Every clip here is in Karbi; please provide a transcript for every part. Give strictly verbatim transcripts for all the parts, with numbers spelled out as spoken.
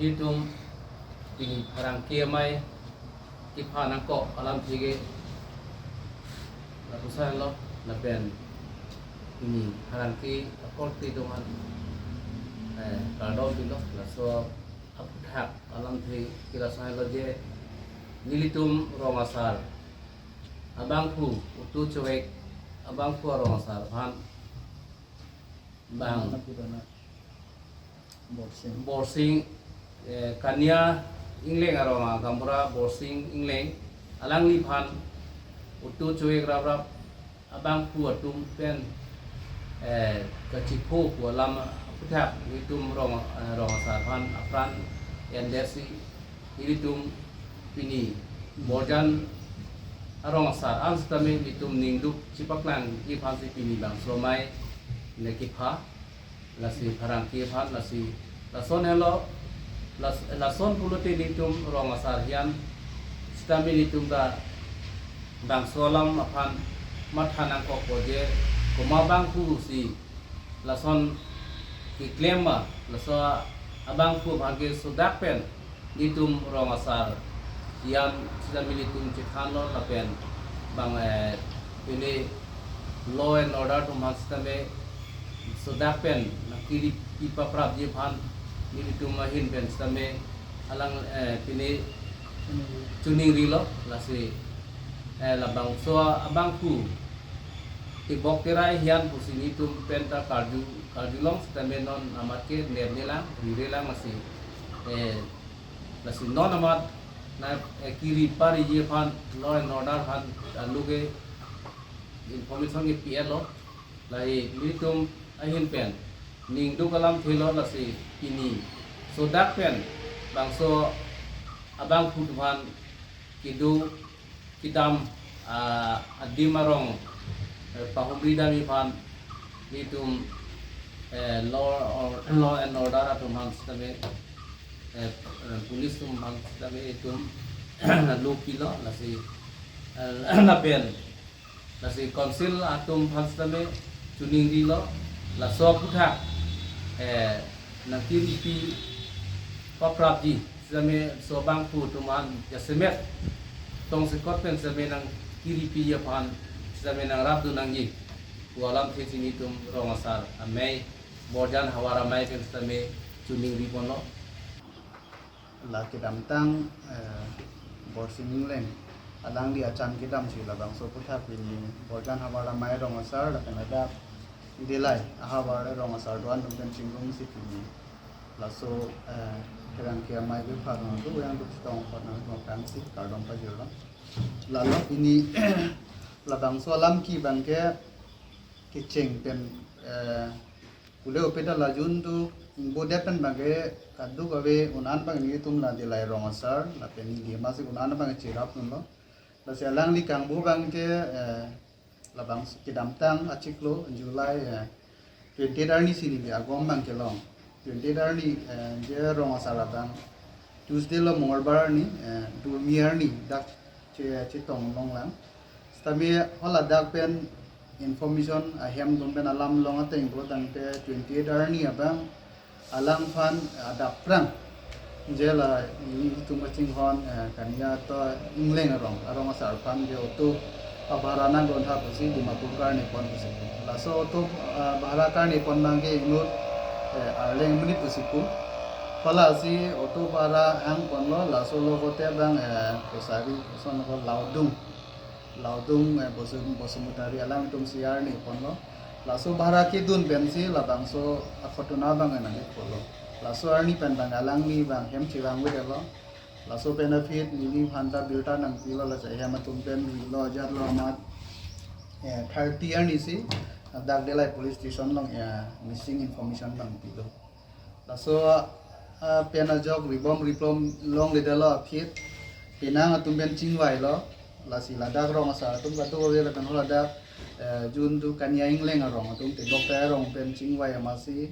Itum pini pherangke amei kepha nangkok alamthe ke lapuson lo, lapen pini pherangke akorte atum aphan, eh, kardom pilo. Laso aphuthak alamthe ke lason lo je, nelitum rong asar abangphu, Utu Chowek abangphu arong asar aphan bang Borsing. Borsing, eh, Kania Ingleng arong a gaonbura Borsing Ingleng, alangliphan Utu Chowek raprap abangphu atum pen, eh, kachipho pu alam aphuthak nelitum rong, eh, rong asar aphan apran endetsi nelitum pini Borjan arong asar an sitame nelitum ningduk chipaklangji aphansi pini bangso amei le kepha, lasi pherangke aphan, lasi lason helo, las-, lason pulote nelitum rong asar hian sitame nelitum ta bangso alam aphan matha nangkokpo je, komat abangphu si lason keklem ma, laso abangphu aphan ke sodak pen nelitum rong asar hian sitame nelitum chethanlo, lapen bang, eh, pini law and order atum aphan sitame sodak pen nangkiripi paprapji aphan nelitum ahin pen sitame alang, eh, pini choningrilo, lasi, eh, labangso abangphu tebok terai hian pusi nelitum pen ta karju, karjulong sitame non amat ke nernelang, rirelang, lasi, eh, lasi non amat na, eh, kiri pariji aphan law and order aphan, ah, lo ke information ke P L lo, lahei nelitum ahin pen ningduk alamthe lo, lasi pini sodak pen bangso abangphu atum aphan kedo kedam, ah, adim arong, eh, pahumri damji aphan nelitum, eh, law or, law and order atum aphan sitame, eh, eh, police atum aphan sitame itum lo pilo, lasi, eh, lapen lasi council atum aphan sitame choningrilo, laso aphuthak, eh, nangkiripi paprapji sitame laso abangphu atum aphan jasemet tongsekot pen sitame nangkiripi aphan sitame nangrapdun nangji pu alamthe si nelitum rong asar amei, Borjan havar amei pen sitame choningri ponlo. La kedamtang, eh, Borsing Ingleng alangli achan kedamsi labangso aphuthak pini Borjan havar amei rong asar lapen ladak Dillai ahavar rong asar do-an atum pen chingrumsi pini laso, eh, pherangke amei kepha rong do yang do chetong apot nangtum aphansi kardom pajirlo. Lalo pini labangso alam ke abang ke kecheng pen, eh, pule opeta la jun tu ingbo det pen abang ke kadokave un-an abang nelitum la Dillai rong asar lapen neli amatsi un-an abang cherapdunlo. Lasi alangli kangbo abang ke, eh, labang kedamtang achiklo July, eh, twenty-eight arni si neli agom abang kelong. Twenty-eight arni, eh, je rong asar abang Tuesday lo Mongolbar arni, eh, Durmi arni dak che, chetong longlang. Sitame haladak pen information ahem atum pen alam long ateng pulotangte twenty-eight arni abang alangphan adap prang je la nelitum kachinghon, eh, Kania to Ingleng arong, arong asar aphan je auto abhara nangdon tha pusi Dimapur karne pon pusi pu. Laso auto, ah, bhara karne pon abang ke inut, eh, Arleng amonit pusi pu. Halasi auto bhara hang ponlo, laso logote abang, eh, Kosari, koson ko Laudung. Laudung, eh, Bosum-, Bosumutari alangtum si arne ponlo. Laso bhara kedun pensi labangso akhotona abang nangkepolo. Laso arni pen abang alangli abang hem chevang-vedetlo. Laso pen aphi neliphan ta birta nangpilo, lasi hem atum pen rilo ajatlo amat, eh, thirty arni si dak Dillai police station along, eh, missing information abang pilo. Laso, ah, pen ajok ribom riplom longledetlo aphi, penang atum pen chingvailo, lasi ladak rong asar atum kadokave lapen haladak, eh, jun tu Kania Ingleng arong atum tebok terai arong pen chingvai amatsi,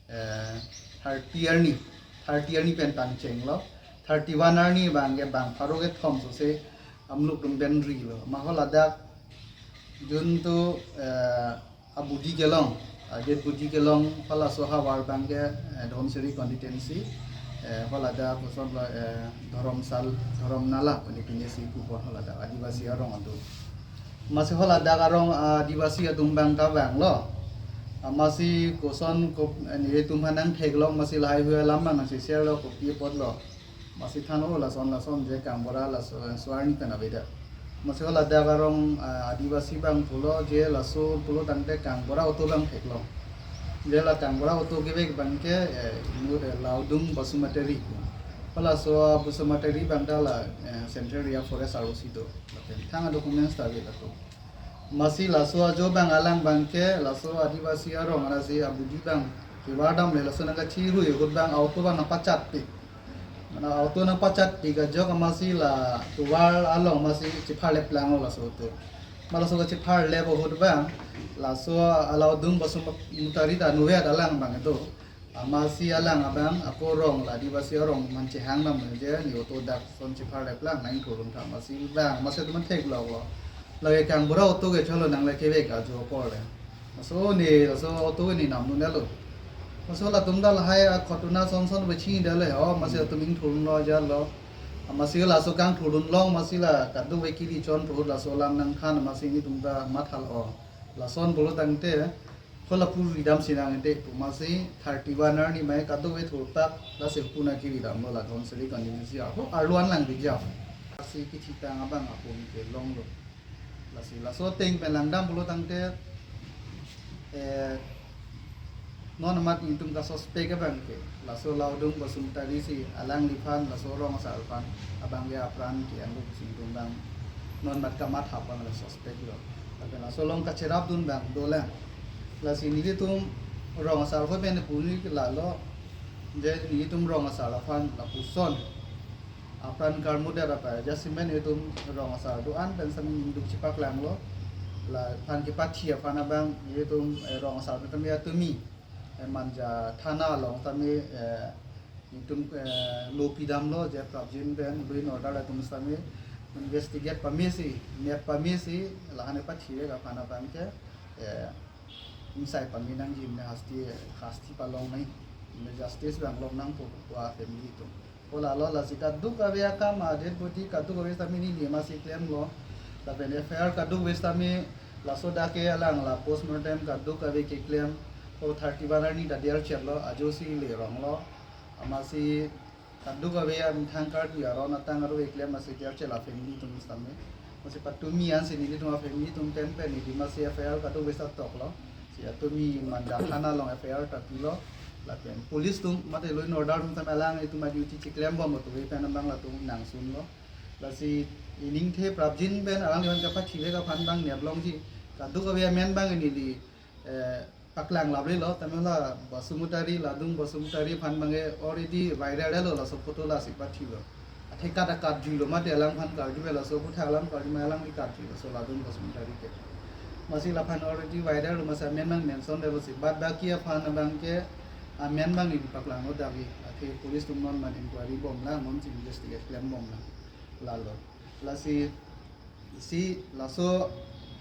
eh, thirty arni, thirty arni pen tangchenglo, thirty-one arni abang ke bang pharo kethom sose amluk atum pen rilo. Ma haladak jun tu, eh, abudi kelong, a-dead body kelong, halaso ahavar abang ke, eh, Dhansiri constituency, Eh, haladak kosonlo, eh, Dhoromsal, Dhoromnala, pini pini si kupon haladak Adivasi arong atum. Amatsi haladak arong Adivasi atum abang ta vanglo. Amatsi koson ko, eh, nelitum aphan nangtheklong, amatsi lahai hui alam abang nangsi share lo, kopi apotlo. Amatsi thanlo lason lason je Kangbura laso, eh, so-arni pen avedet. Amatsi haladak arong, ah, Adivasi abang pulo je laso pulo tangte Kangbura auto abang theklong. Je la Kangbura auto kevek abangke, eh, inut, eh, Laudung Basumatary. Halaso Basumatary abang ta la, eh, Central Area Forest R O C do. Lapen thang a-documents ta ave latum. Amatsi laso ajo abang alang abangke, laso Adivasi arong arasi abudi abang kevardamle, laso nangkachihui ahut abang auto abang nangpachatpik. Mane auto nangpachatpik ajok amatsi la tovar along amatsi chepharlep lang laso auto. Amat laso kachepharlep ahut abang, laso a Laudung Basumatary ta nuvet alang abang do. Amatsi alang abang ako rong la Adivasi arong aphan chehang nam je ne auto dak son chepharlep lang nang thurun tha, amatsi abang amatsi atum aphan theklonglo. Lake Kangbura auto ke cholo, nang lake kevek ajo apor le. Laso ne, laso auto ne nam nunelo. Laso latum ta lahai a ghotona son son vechini dale, o amatsi atum ingthurunlo ajatlo. Amatsi laso kangthurun long amatsi la kadokave kiri chon pu laso alam nangthan, amatsi netum ta mathalo. Lason pulo tangte, hala puri damsi nangte pu, amatsi thirty-one arni mai kadokave thurpak, lasi puna kiri damlo la Dhansiri constituency arlo, arlo an lang bijap. Lasi kithitang abang apum ke longlo. Lasi laso ateng pen langdam pulo tangte, eh, non amat netum kasuspect abangke laso Laudung Basumatary si, alangliphan laso rong asar aphan abangke apran ke-en lo pusi netum abang non amat kamatha abang la suspect lo. Lapen laso along kacherapdun abang dolang. Lasi nelitum rong asar ko pen puni ke lalo, je nelitum rong asar aphan lapuson apran karmuder apa, jasemet netum rong asar do-an pen sami ningduk chepaklanglo. Laphan kepathi aphan abang netum, eh, rong asar do tame atumi, eh, Manja thana along tame, eh, netum, eh, lo pidamlo je prapjin pen law and order atum sami investigate pamesi, nep pamesi, lahan kepathivek aphan abangke, eh, ingsai pame nangji, ne hasti, hasti palong nai, ne justice abang long nangpo pu a family atum. Pu lalo, lasi kadokave akam a-dead body kadokave sami neli amatsi klemlo. Lapen F I R kadokave sami laso dak ke alang la postmortem kadokave keklem. O thirty-one arni ta derchetlo, ajo si le ronglo. Amatsi kadokave amethang karju aron atang aro keklem amatsi derchet la family atum sami. Amatsi patumi ansi nelitum a family atum pen pen neli amatsi F I R kadokave ta toklo. Si atumi Manja thana along F I R ta pilo. Lapen police atum mate law and order atum sami alanglitum a-duty cheklembom pu ave pen abang latum nangsunlo. Lasi iningthe prapjin pen alangliphan kapathivek aphan abang neplongji. Kadokave amen abang neli, eh, paklang labrelo, tame la Basumatary, Laudung Basumatary aphan abangke already viral lo laso photo, lasi pathilo. Athekat akat juilo mate alangphan karju laso aphuthak alam karju ma alangli karju laso Laudung Basumatary ke. Amatsi laphan already viral lo, amatsi amen abang mention delo si. Bad baki aphan abangke amen abang neli paklanglo dagi. Athe police atum non amat inquiry bomlang, non si investigate klembomlang. Lalo. Lasi, si laso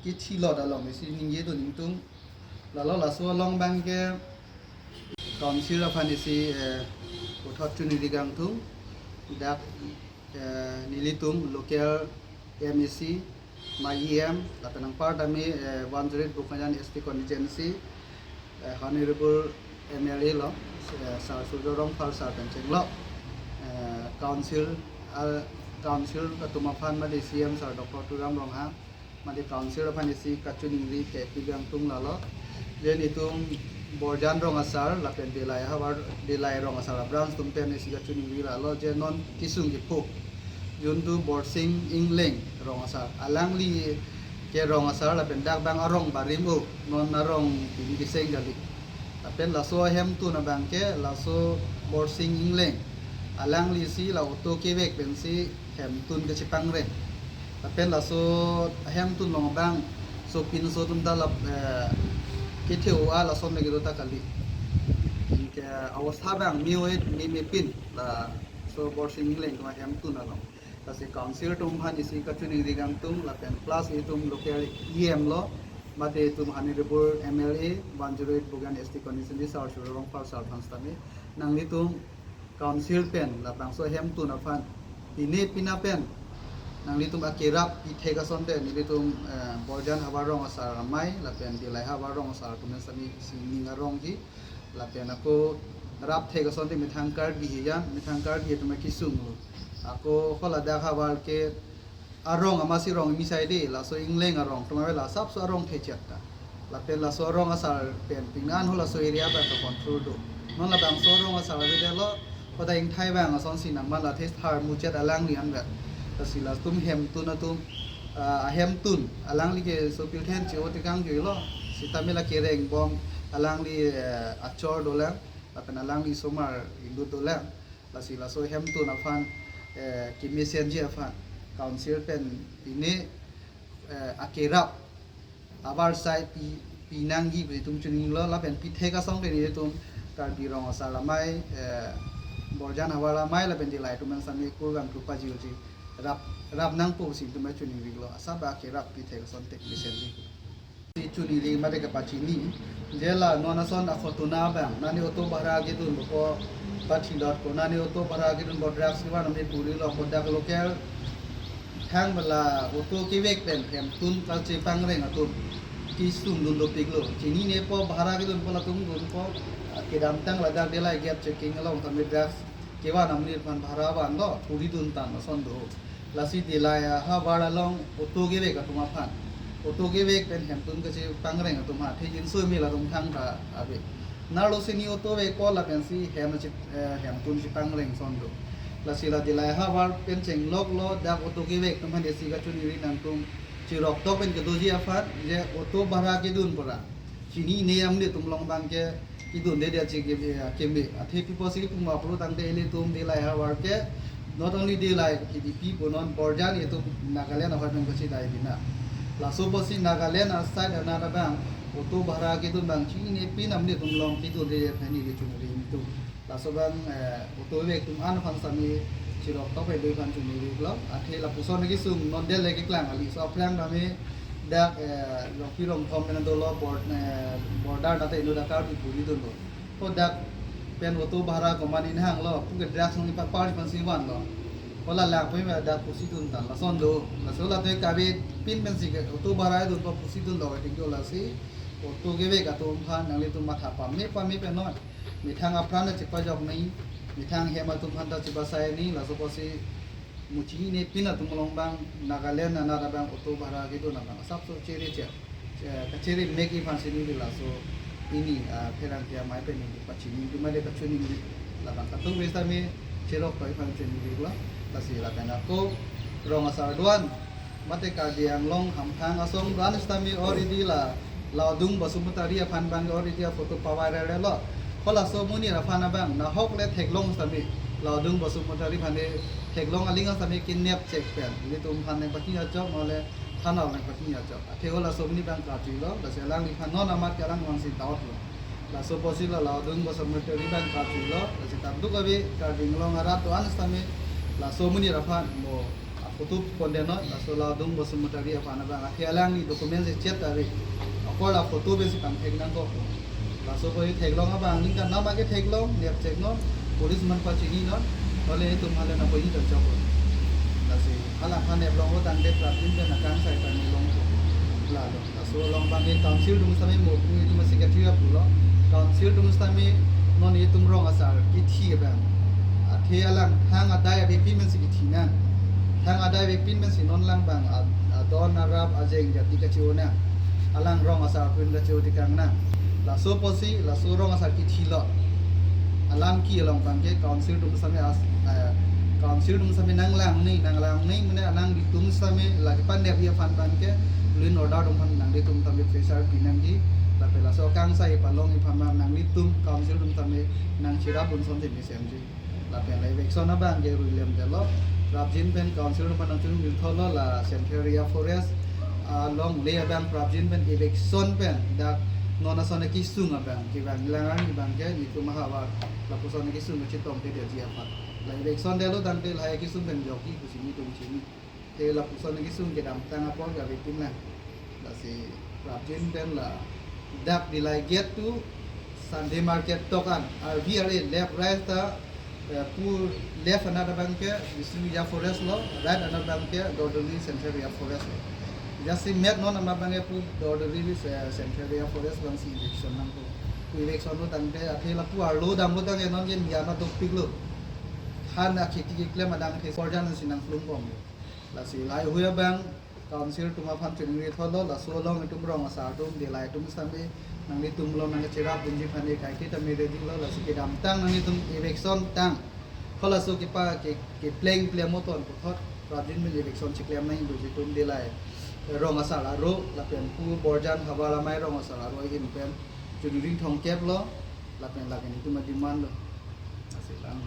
kithilot along isi ningjedun ingtung. Lalo laso along abangke council aphan isi, eh, puthot chuningri kangtung. Dak, eh, nelitum local M A C, ma E M, lapen anpar tame, eh, one zero eight Bokajan S T constituency, eh, Honorable M L A lo, eh, Sir Surjya Rongphar Sir pen chenglo, eh, council, ah, council atum aphan mate C M Sir Doctor Tuliram Ronghang, mate council aphan isi kachiningri ke pi kangtung lalo. Je netum Borjan rong asar, lapen Dillai havar, Dillai rong asar a-branch atum pen isi kachiningri lalo, je non kesung kepho juntu Borsing Engleng rong asar. Alangli ke rong asar lapen dak abang arong barim o, non arong pini keseng kali. Lapen laso ahemtun abangke laso Borsing Engleng. Alangli si la auto kevek pensi hemtun kachepangreng. Lapen laso ahemtun along abang sopinso atum ta la, eh, kethe-o a lason le kedo ta kali. Anke awostha abang me-oi me mepin laso Borsing Engleng atum ahemtun along. Lasi council atum aphan isi kachiningri kangtung lapen plus itum local E M lo, mate itum Honorable M L A one zero eight Bokajan S T constituency Sir Surjya Rongphar Sir aphan sitame, nanglitum Council pen labangso ahemtun aphan pine pina pen nanglitum akerap pithek asonte nelitum, eh, Borjan havar rong asar amei lapen Dillai havar rong asar atum sami sining arongji lapen ako rapthek asonte methang Karbi hijan, methang Karbi atum akesung lo. Ako haladak havar ke arong amatsi rong imi saide, laso ingleng arong atum ave, la asapso arong thechet ta. Lapen laso arong asar pen pine an halaso area abang ke control do. Non labangso arong asar avedetlo, pada ingthai abang asonsi nangman la thesar muchet alangli anvet. Lasi latum hemtun atum, ah, ahemtun alangli ke sopil then che-o tekang joilo. Sitame la kereng bom alangli, eh, achor dolang, lapen alangli somar inut dolang. Lasi laso ahemtun aphan, eh, kemesenji aphan Council pen pine, eh, akerap avarsai pi, pinangji pu itum chinilo lapen pithek asonte nelitum Karbi rong asar amei, eh, Borjan havar amei lapen Dillai atum sami kurvangthu pajirji rap, rap nangpo pusi itum chiningrilo, asap akerap pithek asonte mesenji. Chiningri mate kapachini, je la non ason akhotuna abang, nani auto bhara kedun po pathilot ko, nani auto bhara kedun po drugs kevan amni puri lo ko, dak local thang bala auto kevek pen hemtun kachepangreng atum kesung dun dopiklo. Chinine po bhara kedun po latum dunpo, kedamtang ladak Dillai gate checking along tame drugs kevan amni aphan bhara vanlo, puri dun tang ason do. Lasi Dillai havar along auto kevek atum aphan, auto kevek pen hemtun kachepangreng atum ha, thejinso imi latum thangta ave. Narlo sini auto vekpo lapensi hem che, eh, hemtun chepangreng ason do. Lasi la Dillai havar pen chengloklo, dak auto kevek atum aphan isi kachiningri nangtum cheroktok pen kedoji aphan, je auto bhara kedun pura chinine amni atum along abang ke kedunde dia che ke, eh, keme. Athe pi pusi kipuma pulo tangte ilitum Dillai havar ke, not only Dillai ke D P pu non Borjan itum Nagaland ahoi pen kachidai bina. Laso pusi Nagaland aside anat abang auto bhara kedun abang chinine pin amni atum along kedunde dia aphan ili chiningri itum. Laso abang, eh, auto vek atum an aphan sami cheroktok pen do aphan chiningri lo. Athe lapuson kesung non Dillai keklang kali. So aphrang tame dak, eh, Rongpi Rongthom pen dolo bor-, eh, border nate inut akar pi puri dunlo. Ko dak pen auto bhara komat inhanglo, puke drugs nangpapar aphansi vanlo. Ko la lang pen dak pusi dun tang, lason do. Laso la te kave pin pensi ke auto bhara dunpo pusi dunlo, ating do lasi auto kevek atum aphan nanglitum matha pame pame pen non. Methang apran ta chepajok nangji, methang hem atum aphan ta chepasai nangji, laso pusi muchini ne pin atum along abang Nagaland anat abang auto bhara kedun abang asapso chere che, che, kachere meki aphansi neli laso pini, ah, pherangke amei pen neli pachini, neli mate kachiningri, labang katung ves tame cheroktok aphan chiningri lo, lasi lapen ako rong asar do-an, mate Karbi Anglong hamphang asong do-an sitame already la Laudung Basumatary aphan abang already aphoto pavirallo. Ko laso amonit aphan abang nahok le theklong sitame, Laudung Basumatary aphan le theklong aling sitame kinep chek pen, nelitum aphan nangpachini ajok, nole thana nangpachini ajok. Athe ko laso amonit abang karjuilo, lasi alangliphan non amat ke alang vangsi dautlo. Laso pusi la Laudung Basumatary abang karjuilo, lasi tangduk ave Karbi Anglong arat do-an sitame, laso amonit aphan mo aphoto pondet non, laso Laudung Basumatary aphan abang, athe alangli document si chet ave. Akor la photo pensi pangthek nangkok. Laso pusi theklong abang ningkan nama ke theklong, nep chek non, police man pachini non, nole itum hale nangpachini chok. Lasi hala aphan nep longlo tangte prapjin pen akangsai ta nep longlo. Lalo. Laso along abang ke council atum sitame mo pu itum secretary apulo. Council atum sitame non itum rong asar kithi abang, athe alang thang adai avepin pensi kithi nang. Thang adai avepin pensi non alang abang ad-, adon arap ajeng jati kache-o nang. Alang rong asar apun kache-o tekang nang. Laso pusi, laso rong asar kithilo. Alam ke along abang ke council atum sitame as-, eh, council atum sitame nanglang nangji, nanglang nangji mane alanglitum sitame lagi pan nep aphan abang ke law and order atum aphan nanglitum tame pressure pinangji. Lapen laso akangsai palongji aphan abang nanglitum council atum sitame nangcherap dun asonsi mesenji. Lapen la eviction abang ke ruilemdetlo. Prapjin pen council atum aphan nangchun miltholo, la Central Area Forest alongle abang prapjin pen eviction pen dak non ason akesung abang kevang lang arni abang ke nelitum ahavar lapuson akesung kachetong kedetji aphan. La eviction detlo tangte lahai akesung pen jokji pusi nelitum chini. Te lapuson akesung kedamtang apor ke avepin lang. Lasi prapjin pen ladak Dillai gate to Sunday market tok an R V R A left right ta Eh, pu left anat abang ke District Reserve Forest lo, right anat abang ke Dordoli Central Reserve Forest lo. Jasi met non anat abang ke pu Dordoli, eh, Central Reserve Forest abang si eviction nangpo. Pu eviction lo tangte athe lapu arlo damlo tangte non ke niya ma dopiklo. Han akheti keklem adang athe borjan si nangplung bomlo. Lasi lahai hui abang Council atum aphan chiningri thotlo, laso along itum rong asar atum, delai atum sitame nanglitum along nangcherap dunji aphan ke kaike tame ready lo, lasi kedamtang nanglitum eviction tang. Halaso kepa ke, kepleng plemo ton puthot, Prabjin pen eviction chiklem nangji pu itum delai rong asar aro, lapen pu Borjan Havar Amei rong asar aro ahin pen chiningri thomkep lo, lapen lapen itum ademand lo. Lasi lang.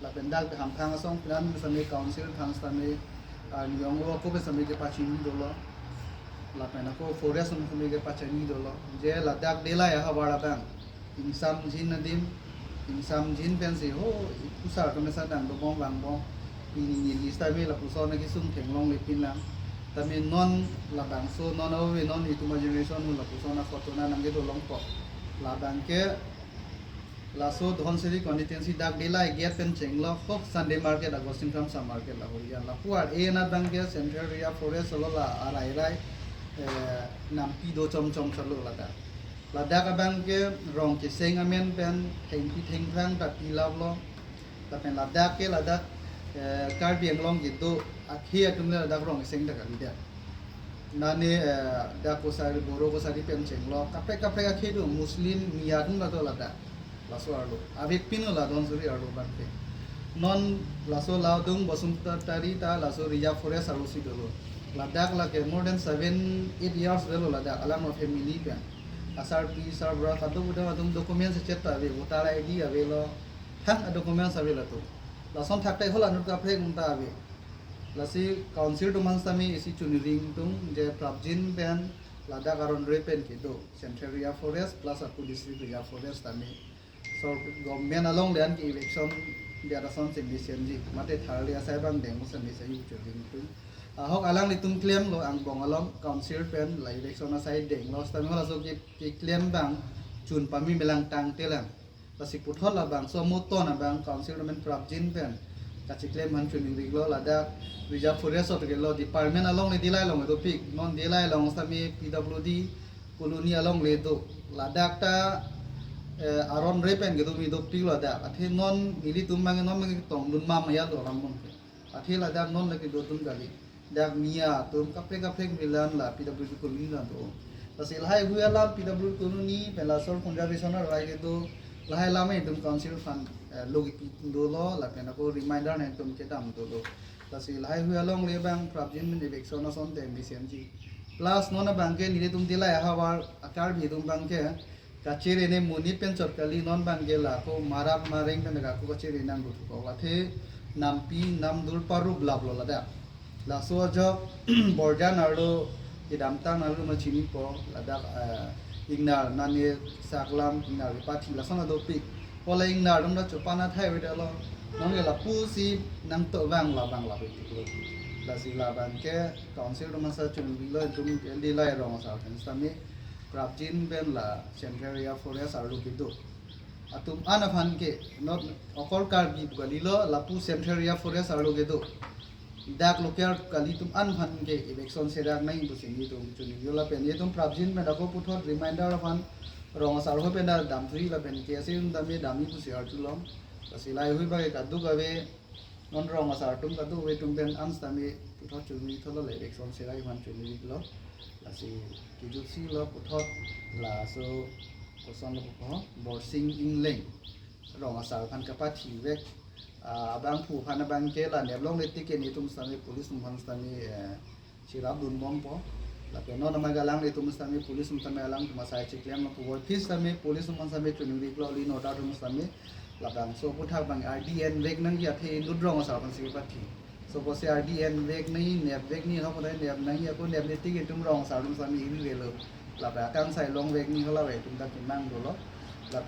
Lapen dak Hamphang asong plan sitame Council aphan sitame, ah, niyom ako pen sitame kepachini dolo. Lapen ako forest sitame kepachini dolo. Je ladak delai ahavar abang. Ingsamjin adim, ingsamjin pensi ho, ikusar kemesa dang dobom vangbom. Pini neli sitame lapuson akesung theklongle pinlang. Tame non labangso non ave non itum a-generation ho lapuson akotona nangkedolongpo. Labang ke laso Dhansiri constituency dak delai gate pen chenglo ho Sunday market, Augustine Kramsa market, lahorijan lapu ar-e anat abang ke Central Reserve Forest lo, la arairai, eh, nampi do chomchom chalo ladak. Ladak abang ke rong keseng amen pen thengpi thengphrang ta pilaplo. Lapen ladak ke ladak, eh, Karbi Anglong kedo akhei atum le ladak rong keseng ta kalidet. Nane, eh, dak Kosari, Boro Kosari pen chenglo. Kaprek kaprek akhei do, Muslim, Miya atum ta do ladak. Laso arlo. Avepin lo la Dhansiri arlo abang ke. Non laso Laodung Bosomtari ta laso Reserve Forest arlo si dolo. Ladak lake more than seven, eight years dolo ladak. Alang lo family pen. Asarpi, sarbura, kadokave atum documents chet ta ave, voter I D avelo. Thang a-documents ave latum. Lason thakthak hol anut kaprek atum ta ave. Lasi Council atum aphan sitame isi chiningri ingtung je Prabjin pen ladak aron re pen kedo Central Reserve Forest plus ako District Reserve Forest tame. So government along le an ke eviction dia rason si mesenji. Mate tharli asai abang deng sitame isi chiningri ingtung. Ahok alanglitum klemlo angbong along Council pen la eviction asai denglo sitame halaso ke, keklem abang chun pame melang tangtelang. Lasi puthot labangso amoton abang Council amen Prabjin pen kachiklem aphan chiningri lo, ladak Reserve Forest ot kelo department along le delai along dopik, non delai along sitame P W D colony along le do, ladak ta, eh, aron re pen kedo mi dopik lo ladak. Athe non nelitum abang non abang tongdun ma maya do rambon ke. Athe ladak non lake do atum kali. Dak Miya atum kaprek kaprek milan la P W D colony la do. Lasi lahai hui alam P W D colony pen la soil conservation arai kedo, lahai alam itum Council aphan, eh, logi pi dolo, lapen ako reminder nangtum kedam dolo. Lasi lahai hui along le abang Prabjin pen eviction asonte mesenji. Plus non abang ke nelitum delai ahavar a-Karbi atum abang ke kachere ne monit pen chot kali, non abang ke la ako marat mareng pen ako kachere nang duthu ko. Athe nampi namdur parup laplo ladak. Laso ajok Borjan arlo kedamtang arlo ma chinipo ladak, eh, ingnar nane saklam ingnar pathi lason adopik. Pola ingnar atum ta chopan athai avedetlo. Non ke lapusi nangto abang labang lapu tiklo. Lasi labang ke Council atum aphan sitame chiningri lo, itum L D lai rong asar aphan sitame Prabjin pen la Central Reserve Forest arlo kedo atum an aphan ke, not okol Karbi pu kali lo, lapu Central Reserve Forest arlo kedo dak local kali atum an aphan ke eviction serak nangji pusi nelitum chiningri lo, lapen nelitum Prabjin pen ako puthot reminder aphan rong asar ho pen ta damthuji lapen K S A atum tame damji pusi arjulong. Lasi lahai hui abang ke kadokave non rong asar atum kadokave atum pen an sitame puthot chiningri thotlo, la eviction serakji aphan chiningri lo. Lasi kejutsi lo puthot laso koson lo pupo Borsing Engleng rong asar aphan kapathivek, ah, abangphu aphan abang ke la neplongle tik ke nelitum sitame police atum aphan sitame, eh, cherap dunbompo. Lapen non amai galang le atum sitame police atum sitame alangtum asai chiklem lo puvoiphit sitame police atum sitame chiningri lo, law and order atum sitame. Labangso aphuthak abang R D N vek nangji, athe inut rong asar aphan si kepathi. So pusi R D N vek nangji, nep vek nangji, ahok dai nep nangji, ako nepne tik itum rong asar atum sitame iri relo. Lapen akangsai longvek nangji hala abang itum ta kemang dolo.